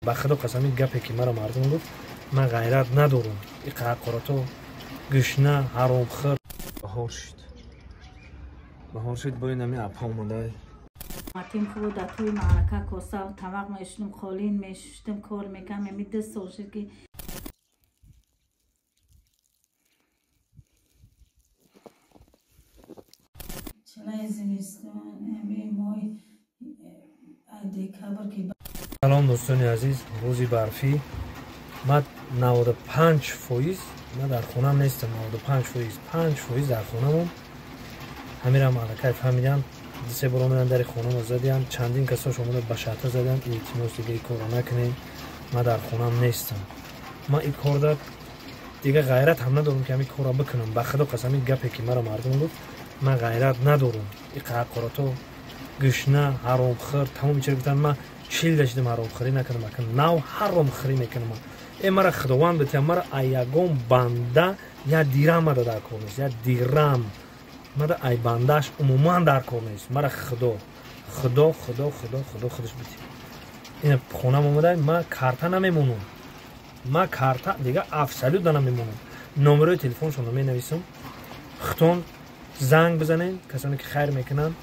Ба худо қасам, ин гапе ки мара мардум гуфт, ман ғайрат надорам. И ҳақорато, гӯшна, ҳаромхӯр. Баҳор шуд, баҳор шуд, бо ин ами апа омадай. Матим хуб дар тӯи маърака коса тамақ мешудам, қолин мешуштам, кор мекардам. Ами 2 сол шуд ки чилаи зимистон, ами моҳи декабр ки. Салом, дӯстони азиз. Рӯзи барфӣ, ман 95% ман дар хонам нестам, 95%, 5% дар хонамон. Ҳамирам аллакай фаҳмидам. Се бор омадам, дари хонамо задиам, чандин касош омада ба шарта задиам: илтимос, дига и корро накунем, ман дар хонам нестам. Ман и корда дига ғайрат ҳам надорам ки ҳамин корро бикунам. Ба худо қасам, ин гапе ки мара мардум гуфт, ман ғайрат надорам. И ҳақорато, гӯшна, ҳаромхӯр, тамоми чиро гуфтан. Ман 40 дашидам, ҳаромхӯрӣ накардам, акн нав ҳаромхӯрӣ мекунам. Э, мара худованд бития, мара ай ягон банда як дирам мада дар кор нест, як дирам мада ай бандааш умуман дар кор нест. Мара худо, худо, худо, худо, худо худаш бития. Ина хонам омада, ма карта намемонам, ма карта дига абсолютно намемонам. Номерои телефоншонро менависам, хутон занг бизанед, касоне ки хайр мекунанд.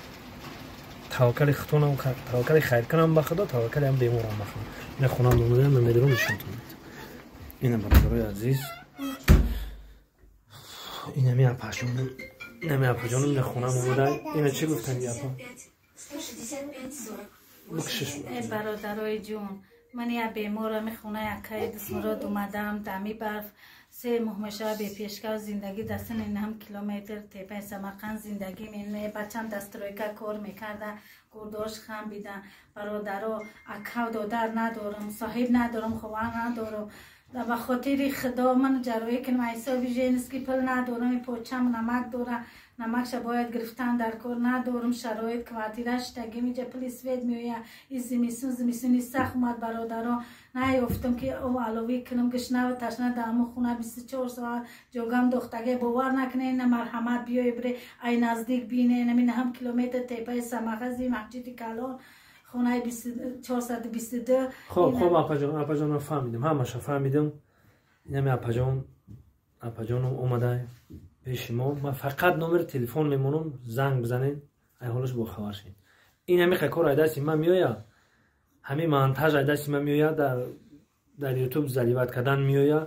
Таваккали хутонам, таваккали хайр кунам ба худо, таваккали ҳам беморам ба худо. Ина хонам омада, ман медорам, нишонтон медиҳам. Ина, бародарои азиз, инами апаҷонам, инами апаҷонам, ина хонам омада. Ина чӣ гуфтан апа? Бикшиш. Э, бародарои ҷун, ман як беморам, хонаи акаи Дусмурод омадам. Дами барф 3 моҳ мешава, бепешкав зиндагӣ. Дар сини нҳам километр тепаи Самарқанд зиндагӣ мене. Бачам дар стройка кор мекарда, гурдош хам бида. Бародаро, акав додар надорам, соҳиб надорам, ховар надорам. Ба хотири худо ман ҷарроҳӣ кунам, ҳисоби женский пул надорам. Почам намак дора, намакша бояд гирифтан дар кор, надорам шароит. Квартира шитагим, иҷа пули свет меоя. И зимистон, зимистони сахт омад, бародаро, наёфтам ки аловӣ кунам. Гишнаву ташна дар ҳамун хона 24 соат ҷогам дохтаге. Бовар накунед, на марҳамат, биёе бире, ай наздик бине. Нами наҳам километр тепаи Самарқанд, маҳҷиди калон, хонаи 422. Хоб, хоб, апаҷон, апаҷон, фаҳмидам, ҳамаша фаҳмидам. Инами апаҷон, апаҷоном омада пеши мо. Ман фақат номери телефон мемонам, занг бизанед, ай ҳолаш бохабар шед. Ин ҳами кор ай дасти ман меоя, ҳамин монтаж ай дасти ман меоя, дар ютуб заливать кардан меоя.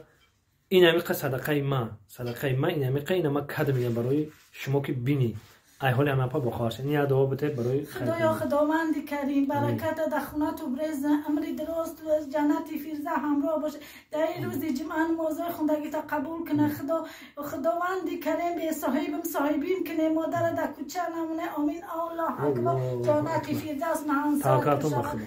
Ин ҳамиқа садақаи ма, садақаи ма. Ин ҳамиқа ина ма кадр мегам барои шумо ки бинӣ, ай ҳоли ҳамапа бохабар шед. Ин як дуо бите барои. Худоё, худованди карим, бараката дар хонату бреза, амри дуруст, ҷаннати фирза ҳамроҳ боша. Дар ин рӯзи ҷумъа намозҳои хундагита қабул куна. Худо, худованди карим, бесоҳибим соҳибим куне, модара дар кӯча намоне. Омин, Аллоҳ акбар, ҷаннати фирдавс Таваккалтон ба худо.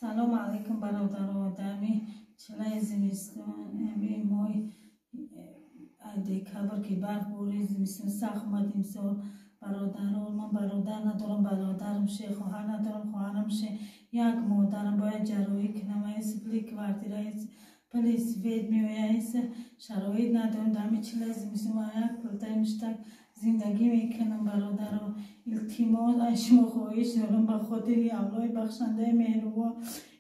Салому алайкум, бародаро. Дами чилаи зимистон, ами моҳи декабр ки барф борид, зимистон сахт омад имсол. Бародаро, ман бародар надорам, бародарам ше, хоҳар надорам, хоҳарам ше, як модарам. Бояд ҷарроҳӣ кунам. Пули квартира, пули свет меоя, шароит надорам. Дами чилаи зимистон як пултаи муштак зиндагӣ мекунам. Бародаро, илтимос, аз шумо хоҳиш дорам, ба хотири Аллоҳи бахшандаи меҳрубон.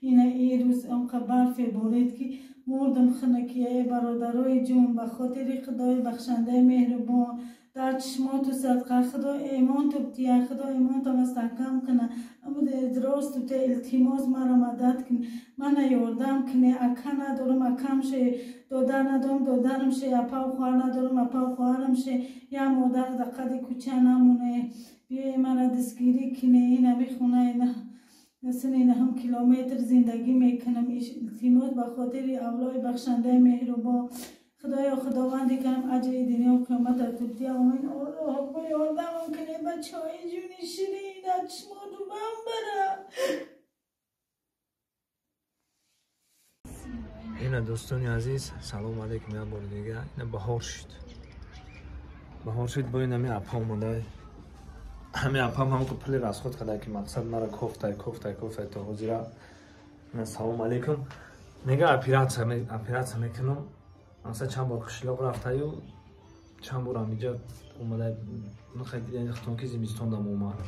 Ина ин рӯз онқа барфе борид ки мурдам хунакия. Бародарои ҷон, ба хотири худои бахшандаи меҳрубон, дар чишмоту садқа, худо имонту бтия, худо имонту мустаҳкам куна, росту те. Илтимос, мара мадад куни, мана ёрдам куне. Ака надорам, акам ше, додар надорам, додарам ше, апау хоҳар надорам, апау хоҳарам ше, як модар дар қади кӯча намоне. Биёе мара дастгирӣ куне. Инами хонаи сини наҳум километр зиндагӣ мекунам. Илтимос, ба хотири Аллоҳи бахшандаи меҳрубон. Худоё, худованди карам, аҷри дунё қиёмат тубтия. Омин. Аллоҳ, ёрдамам куне, бачаҳои ҷуни ширин, дар чишмоту бам бара. Ина, дӯстони азиз, салому алейкум як бори дига. Ина, баҳор шуд, баҳор шуд. Бо ин ҳами апа омада, ҳами апам ҳам ку пули расход карда, ки мақсад мара кофтай, кофтай, кофтай то ҳозира. Салому алейкум. Мега, оператсия мекунам. Мақсад, чанд бор қишлоқ рафтаю, чанд бор ҳамиҷа омада. Хитон ки зимистондам омад,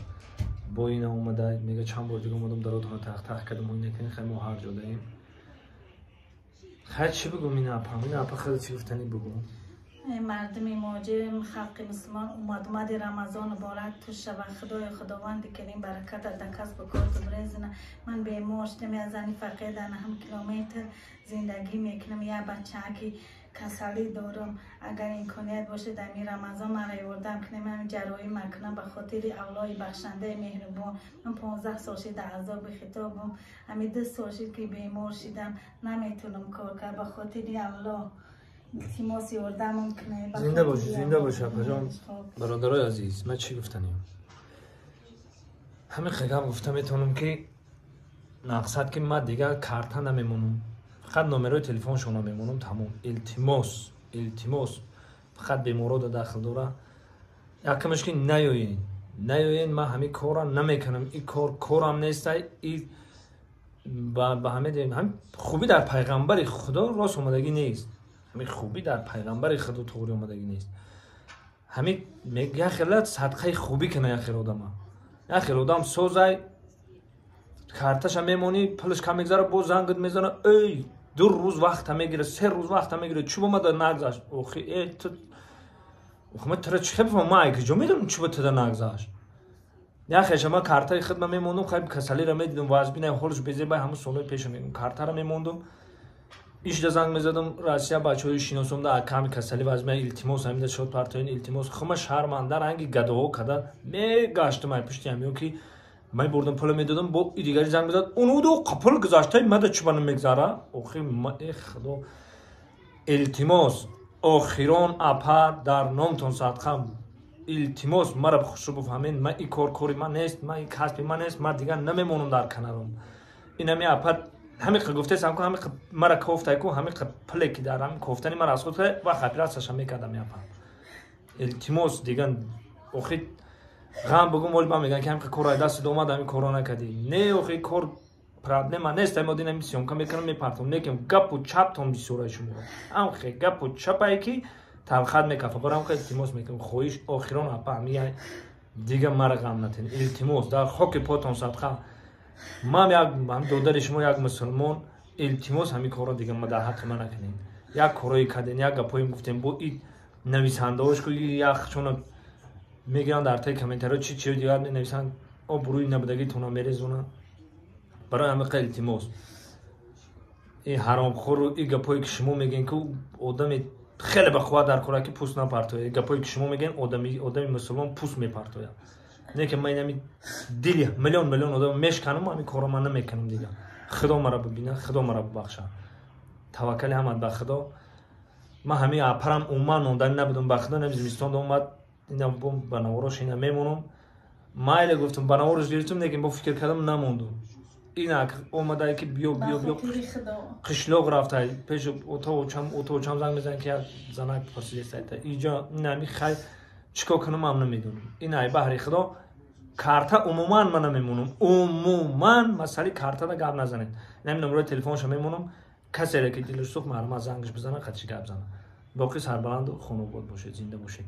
бо ина омада. Мега, чанд бор дига омадам, даротона тах-тах кардам. Ина кани, хай, мо ҳар ҷо даем. Хай, чӣ бигӯм? Ина апам, ина апа, хеле чӣ гуфтанӣ, бигӯ. Мардуми муҳоҷир, халқи мусулмон, омадомади Рамазон муборак ту шава. Худои Худованди карим бараката дар касбу корту брезина. Ман бемор шудам, як зани фақир, дар наҳам километр зиндагӣ мекунам, як бачааки касалӣ дорам. Агар имконият бошад, дар ин Рамазон мара ёрдам кунем, ҳамин ҷарроҳӣ макунам, ба хотири Аллоҳи бахшандаи меҳрубон. Ман 15 сол шид дар азоби хитобам. Ҳамин 2 сол шид, ки бемор шидам, наметавонам кор кард. Ба хотири Аллоҳ, илтимос, ёрдамам кунед. Зинда бошӣ, зинда бошӣ, апаҷон. Бародарои азиз, ман чӣ гуфтанем? Ҳамин гап гуфта метавонам, ки мақсад, ки ман дигар карта намемонам, фақат номерои телефоншона мемонам, тамом. Илтимос, илтимос, фақат беморода дахл дора. Якамаш, ки наёен, наёен. Ман ҳамин корра намекунам, и кор корам нестай. И ба ҳамин хубӣ дар пайғамбари Худо рост омадагӣ нест. Ҳамин хубӣ дар пайғамбари Худо туғри омадагӣ нест. Ҳамин як хела садқаи хубӣ кана, як хел одама, як хел одам созай, карташа мемонӣ, пулаш кам мегзара, боз зангат мезана: «Эй, 2 рӯз вақта мегира, 3 рӯз вақта мегира, чӣ бомада нагзашт?» Охи, э, ту, охи, ман тура чӣ хел бифаҳмам? Ман ай куҷо медонам, чӣ ба туда нагзашт? Як хеша ман картаи хидма мемондум. Хай, касалиро медидум, вазбина ҳолш безебай. Ҳамун солҳои пеша мегум, картаро мемондум, ишда занг мезадам Россия, бачаҳои шиносомда: «Аками касали вазбина, илтимос, ҳамида шод партоин, илтимос». Хума шарманда, ранги гадоҳо када мегаштам ай пушти ҳамиё, ки мебурдам, пула медодам. Бо дигари занг мезад: «Унуду пул гузаштай, мада чӣ ба намегзара?» Охи, э, Худо! Илтимос, охирон, апа, дар номтон садқа, илтимос, мара хушрӯ бифаҳмед. Ман и кор кори ман нест, ман и касби ман нест, ман дигар намемонам дар каналам. Инами апа ҳамин гуфтесам ку, ҳамин мара кофтай ку, ҳамин пуле ки дар ҳамин кофтани мара аз худ вақт оператсияша мекардам. Апа, илтимос, дигар охи ғам бугум. Оли ба мегӯян, ки ҳамин кор ай дастит омад, ҳамин корро накардӣ. Не, охи, кор проблема нест. Ай модин ҳамин съёмка мекунам, мепартом. Некем гапу чаптон бисёрай шумо, ҳамхе гапу чапае, ки талхат мекафа. Барам ха илтимос мекунам, хоҳиш, охирон, апа, ҳамин дига мара ғам натен. Илтимос, дар хоки потон садқа. Ман як додари шумо, як мусулмон. Илтимос, ҳамин корро дига ма дар ҳаққи ман накунед. Як корое кардем, як гапҳоем гуфтем, бо и нависандаҳош ку як чона мегиранд, дар таи комментариҳо чи чи дигар менависанд, обрӯи набудагитона мерезонанд. Барои ҳамин қа илтимос, и ҳаромхӯру и гапҳое ки шумо мегӯен, ки одами хеле ба қувват дар кора, ки пӯст напартояд. Гапҳое ки шумо мегӯен, одами мусулмон пӯст мепартояд. Не ки ман инами дили миллион миллион одам мешканам. Ҳамин корро ман намекунам дигар. Худо мара бибинад, Худо мара бубахшад. Таваккали ҳамат ба Худо. Ман ҳамин апарам умуман монданӣ набудам, ба Худо. Нами зимистон омад, ина ба наворош ина мемонам, майле гуфтам, ба наворош гирифтам, лекин бо фикр кардам, намондум. Ина омадае, ки биё, биё, биё. Қишлоқ рафта, пеши ото очам занг мезанад, ки як занак пурсидеста иҷо. Инами хай, чӣ кор кунам, ам намедонам. Ина, ай баҳри Худо, карта умуман ман намемонам. Умуман масъалаи картада гап назанед. Инами номерои телефонша мемонам. Касере ки дилаш сӯхт, марҳамат, зангаш бизана, қатиши гап зана. Боқӣ сарбаланду хонобод бошед, зинда бошед.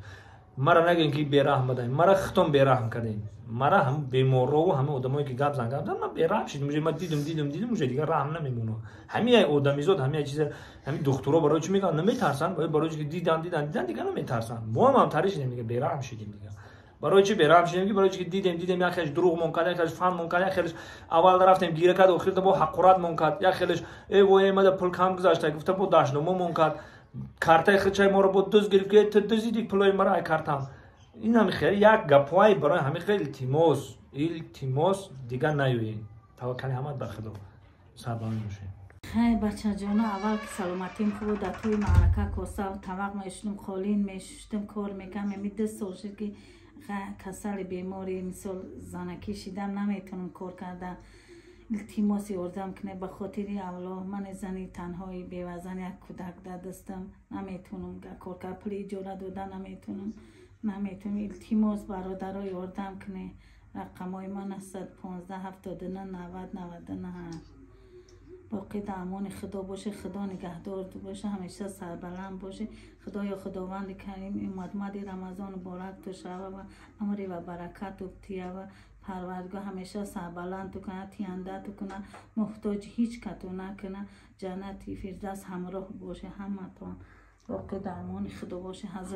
Мара нагӯем, ки бераҳм бадаем. Мара хитон бераҳм кардем. Мара ҳам беморрову ҳама одамое ки гап зан, гап зан, ман бераҳм шидам уже. Ман дидум, дидум, дидум, уже дигар раҳм намемонам. Ҳамин як одамизод, ҳамин як чиза. Ҳамин духтуро барои чӣ мегӯянд, наметарсанд? Барои чӣ ки дидан, дидан, дидан, дигар наметарсанд. Мо ҳам ҳамтари шидем, дигар бераҳм шидем. Дигар барои чӣ бераҳм шидем? Ки барои чӣ ки дидем, дидем, як хелеш дурӯғ мон кард, як хелеш фан мон кард, як хелеш аввал рафтем, гира кард, охирда бо ҳақорат мон кард, як хелеш э вой, мада пул кам гузашта гуфта, бо дашномо мон кард, картаи худшаи моро бо дузд гирифт, ки ту дузиди пулои мара ай картам. Ин ҳами хел як гапҳое. Барои ҳамин хел илтимос, илтимос, дигар наёед. Таваккали ҳамат ба Худо, сарбаланд бошед. Хай, бачаҷоно, аввал ки саломатим хуб буд, дар тӯи маърака коса тавақ мешудум, қолин мешуштум, кор мекардам. Ами 2 сол шуд, ки касали бемори, мисол, занакӣ шидам, наметавонам кор карда. Илтимос, ёрдам кунед ба хотири Аллоҳ. Ман зани танҳои бевазан, як кӯдак дар дастам, наметунам кор кард, пули иҷора дода наметунам, наметунам. Илтимос, бародаро, ёрдам кунед. Рақамҳои ман 915 79 90 99. Боқӣ дар амони Худо боше, Худо нигаҳдор боше, ҳамеша сарбаланд боше. Худоё, Худованди Карим, омадмади Рамазон муборак ту шава ва амри ва баракату тиява. Парвардигор ҳамеша сарбаланд ту кунад, тиянда ту кунад, муҳтоҷи ҳеҷ кату накунад. Ҷаннати Фирдавс ҳамроҳ боше ҳаматон. Боқӣ дар амони Худо боше.